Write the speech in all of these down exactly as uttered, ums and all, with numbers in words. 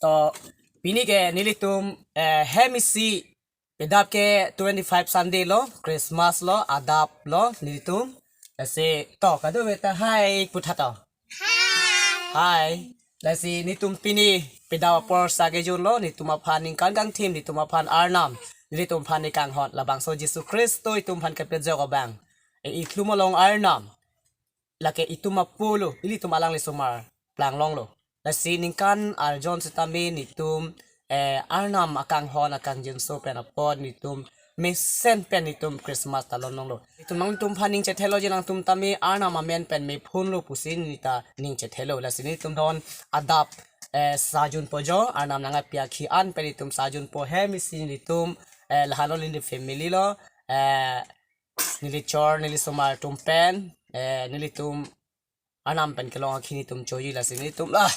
To, pini ke nelitum, eh, hem isi, pedap ke twenty-five Sunday lo, Christmas lo, adap lo nelitum. Lasi to kadokave ta hai pu tha to. Hai. Lasi nelitum pini pedap apor sa kejun lo, nelitum aphan ningkan kangthim, nelitum aphan Arnam, nelitum aphan nekanghon, labangso Jisu Khristo itum aphan kepajok abang. E, iklum along Arnam, lake itum apo lo, ilitum alangli osomar plang longlo. Lasi ningkan arjon sitame nelitum, eh, Arnam akanghon akangjinso pen apot nelitum mesen pen nelitum Christmas ta lon longlo. Itum nangtum aphan ning chethelo je nangtum tame Arnam amen pen mephun lo pusi neli ta ning chethelo. Lasi nelitum non adap, eh, sa junpo jo, Arnam nangkapi akhi an pen nelitum sa junpo, hem isi nelitum, eh, lahelo neli family lo, eh, neli chor, neli osomar atum pen, eh, nelitum Arnam pen kelong akhi nelitum choji. Lasi nelitum la,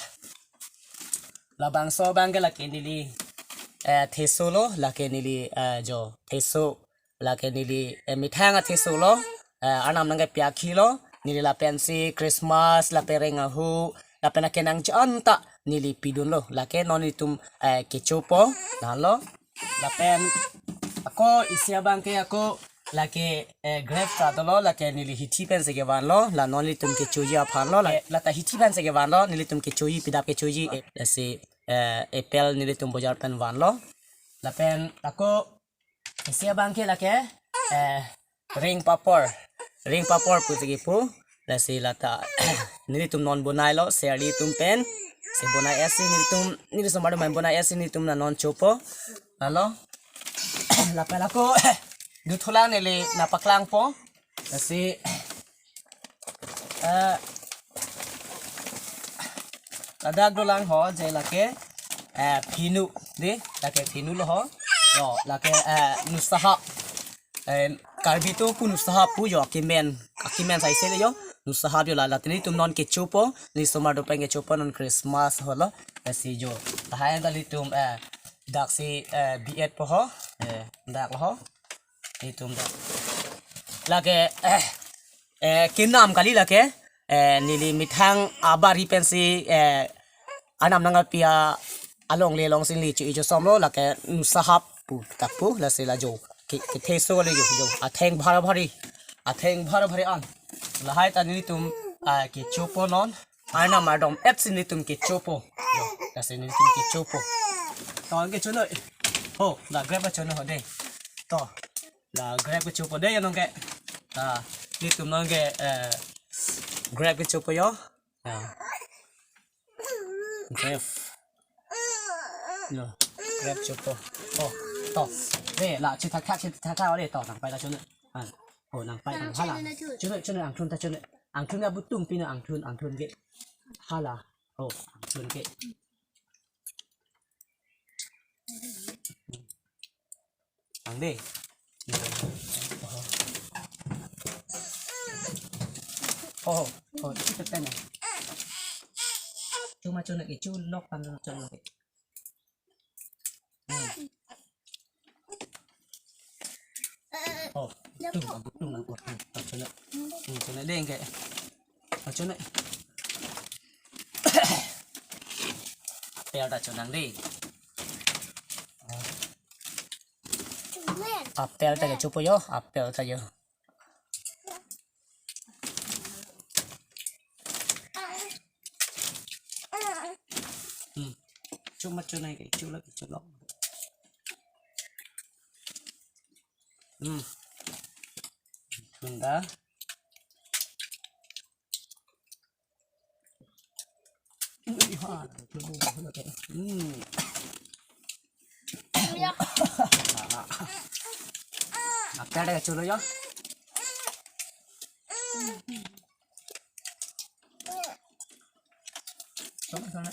labangso abang ke lake neli, eh, theso lo, lake neli, eh, jo, theso, lake neli, eh, methang atheso lo, eh, Arnam nangkapi akhi lo, neli lapensi Christmas, lapen reng ahu, lapen akenangji anta neli pidun lo, lake non nelitum, eh, kechopo, nalo. Lapen ako isi abang ke ako lake, eh, grape ta dolo, lake neli hithi pensi kevan lo, la non nelitum kechoji aphan lo, la, lata hithi pensi kevan lo, nelitum kechoji, pedap kechoji, eh, lasi, eh, apple nelitum bojar pen van lo. Lapen ako isi abang ke lake, eh, ring papor. Ring papor pusi kepu. Lasi lata nelitum non bonai lo, serli atum pen. Si bonai esi nelitum, neli osomar atum bonai esi nelitum la non chopo. Lalo. Lapen ako duthulang neli nangpaklangpo. Lasi, eh, ladak dolang ho je lake, eh, phinu, dei, lake phinu lo ho. Yo, lake, eh, nusahap. Eh, Karbi atum pu nusahap pu jo, akimen, akimen saise le jo, nusahap jo la, la nelitum non kechopo, neli osomar atum pen kechopo non Christmas ho lo, lasi jo. Tahai ta nelitum, eh, daksi, eh, B eight po ho, eh, dak lo ho. Nelitum dak. Lake, eh, eh, kenam kali lake, eh, neli methang abari pensi, eh, Arnam nangkapi alongle alongsi neli cho-i chosom lo, lake nusahap pu, ta pu, lasi la jo. Ke, ketheso le jo, jo. Atheng bhar bhari. Atheng bhar bhari an. Lahai ta nelitum, ah, kechopo non. Arnam ardom et si nelitum kechopo. Jo, lasi nelitum kechopo. To, nangkecho noi. Ho, la grape chono ho dei. To. La grape kechopo dei nonke. Ah, nelitum nonke, eh, grape kechopo jo. Ah. Grape. Jo, grape chopo. Oh, to. Dei, la chethakthak, chethakthak dei, to, nangpai ta chono. Ah. Oh, nangpai ta hala. Chono, chono, angthun ta chono. Angthun abutum pino angthun, angthun ke. Hala. Oh, angthun ke. Ang dei. Oh, oh, itu tekan ya. Cuma cuma itu lok kan cuma itu. Hmm. Oh, tung, tung, tung, tung, tung, tung, tung, tung, deng ke. Tung, tung. Apple ta chonang dei. Apple ta kechopo jo, apple ta jo. Hmm. Cuma cuma ke, cuma lagi cuma. Hmm. Bunda. Hmm. Apple ta kecho lo jo. Sana, sana.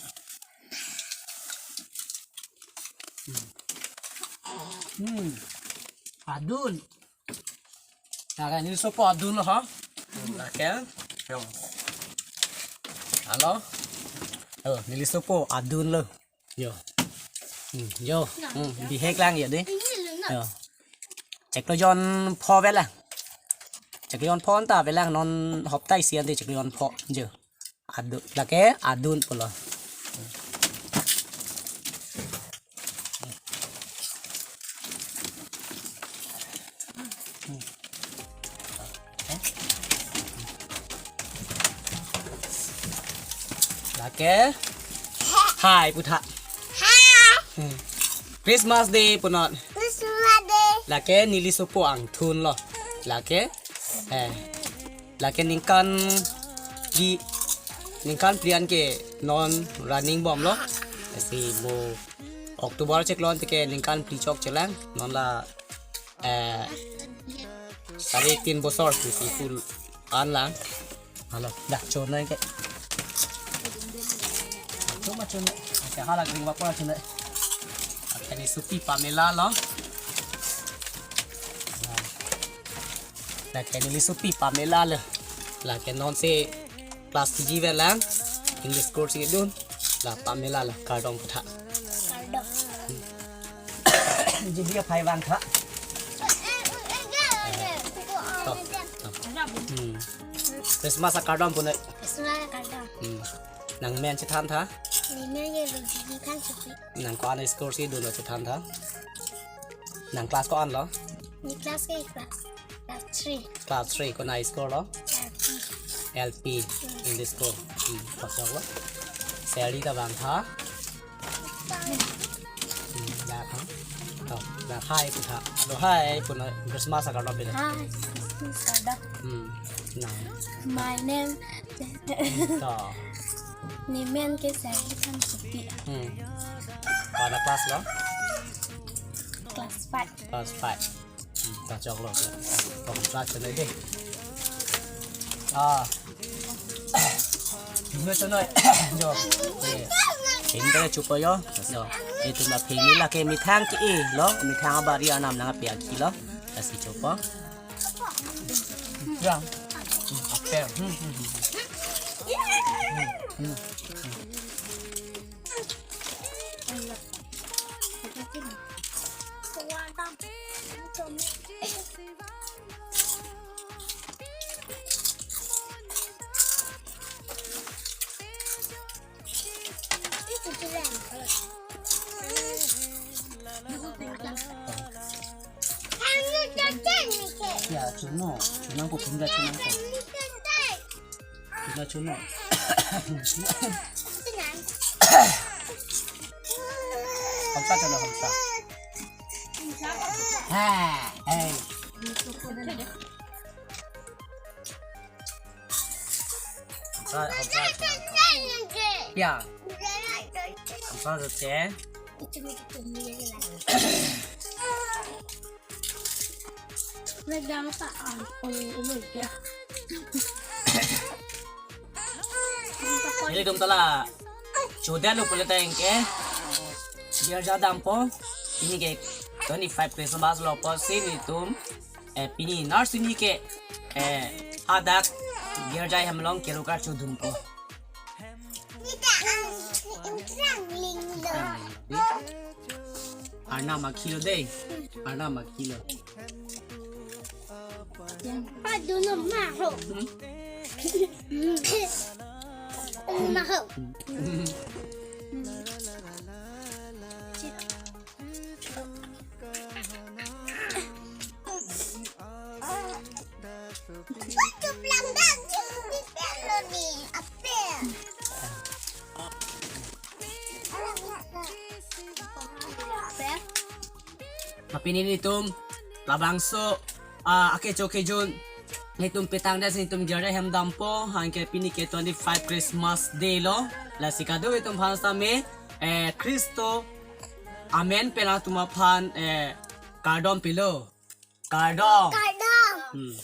Hmm. Hmm. Adun. Nah, kan neli sopo adun lo ha. Hmm, oke. Yo. Halo. Oh, neli sopo adun lo. Jo. Hmm, jo. Hmm, bihek lang ya dei. Jo. Chiklo jon pho avelang. Chiklo jon pho anta avelang, non hopta isi ante chiklo jon pho. Jo. Adun, lake adun pulo. Lake hai pu tha. Hmm. Christmas Day punot. Christmas Day. Lake neli sopo angthun lo. Lake, eh, lake ningkan phli, ningkan phli an ke non running bomlo. Lasi mo October chiklo an tike ningkan phli chok chelang. Non la, eh, sare tin bosor si si full an lang. Halo, dak chonai ke. Choma chonai. Ake hala green wa pora chonai. Ake ne sopi Pamela lo. Lake neli sopi Pamela lo. Lake non si class K G vet lang. English course si dun. La Pamela lo, kardom pu tha. Kardom. Jibi aphai vang tha. To, to. Hmm. Christmas akardom punoi. Christmas akardom. Hmm. Nangmen chethan tha. Nemen ke Rojini Phangchopi. Nang ko-an school si dunlo chethan tha. Nang class ko-an lo? Ne class ke class, class three. Class three, konat school lo? L P. L P. Hmm. English school. Hmm, kosok lo. Seri ta vang tha. Hmm, dak ha. To, dak hai pu tha. Lo hai punoi Christmas akardom pilo. Hi, Christmas akardom. Hmm. Nang. My name. To. Nemen ke Sari Phangchopi. Hmm. Konat class lo? Class five. Class five. Hmm, ta choklo. Kong class chonoi dei. Ah. Phingno chonoi. Jo. Eh. Phingno chopo jo. Jo. Itum la phingno lake methang ke-e lo. Methang abari anam nangpi-ak lo. Lasi chopo. Ya. Hmm, apel. Hmm, hmm, hmm. Hmm, hmm. Ya, chuno, chuno ko pinda chuno ko. Chuno, chuno. Hamsa chuno, hamsa. Ha, hey. Hamsa, hamsa chuno. Ya. Hamsa chuno. Nelitum ta la chodetlo pule ta anke girja dampo. Pini ke twenty-five Christmas lo apotsi nelitum, eh, pini nurse ni ke, eh, hadak girja hem along keroka chodunpo. Arnam akhilo dei. Arnam akhilo. Aduh, no, maho. Hmm? Maho. Hmm. Apini nelitum labangso, ah, akecho kejun nelitum petang das nelitum girja hem dampo, anke pini ke twenty-five Christmas Day lo, lasi kadokave atum aphan sitame, eh, Khristo amen pen latum aphan, eh, kardom pilo. Kardom. Kardom. Hmm.